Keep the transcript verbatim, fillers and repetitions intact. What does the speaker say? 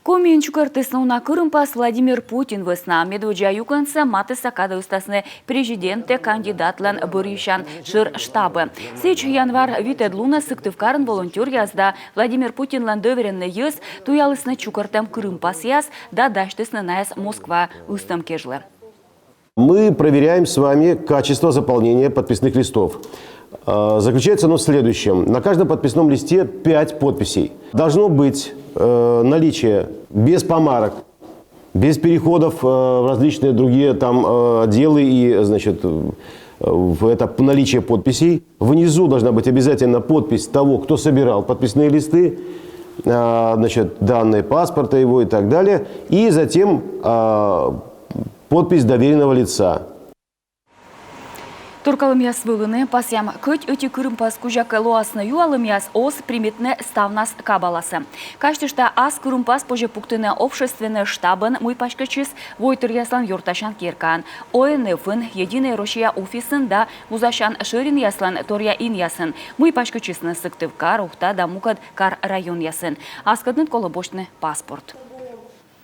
Комиын чукӧртісны уна кырымпас Владимир Путин вӧсна. Медводдза юкӧнсӧ матысса кадӧ ыстасны президентӧ кандидатлӧн бӧрйысян шӧр штабӧ. Сэтчӧ январ витӧд лунӧ Сыктывкарын волонтёръяс да Владимир Путинлӧн довереннӧй йӧз туялісны чукӧртӧм кырымпасъяс да дасьтісны найӧс Москваӧ ыстӧм кежлӧ. Мы проверяем с вами качество заполнения подписных листов. Э, Заключается оно в следующем. На каждом подписном листе пять подписей. Должно быть э, наличие без помарок, без переходов э, в различные другие там э, отделы и, значит, э, в это наличие подписей. Внизу должна быть обязательно подпись того, кто собирал подписные листы, э, значит, данные паспорта его и так далее. И затем э, подпись доверенного лица. Торкалӧмъяс вӧліны. Пасъям, кӧть ӧти кырымпас кузя кӧ лоасны юалӧмъяс, оз примитны ставнас кабаласӧ. Казьтышта, ас кырымпас позьӧ пуктыны общественнӧй штабын, мый паськӧдчис войтыръяслӧн ёртасян керкаын, ОНФ-ын, Единая Россия офисын да вузасян шӧринъяслӧн торъя инъясын, мый паськӧдчисны Сыктывкар, Ухта да мукӧд кар-районъясын. Аскӧдныд колӧ босьтны паспорт.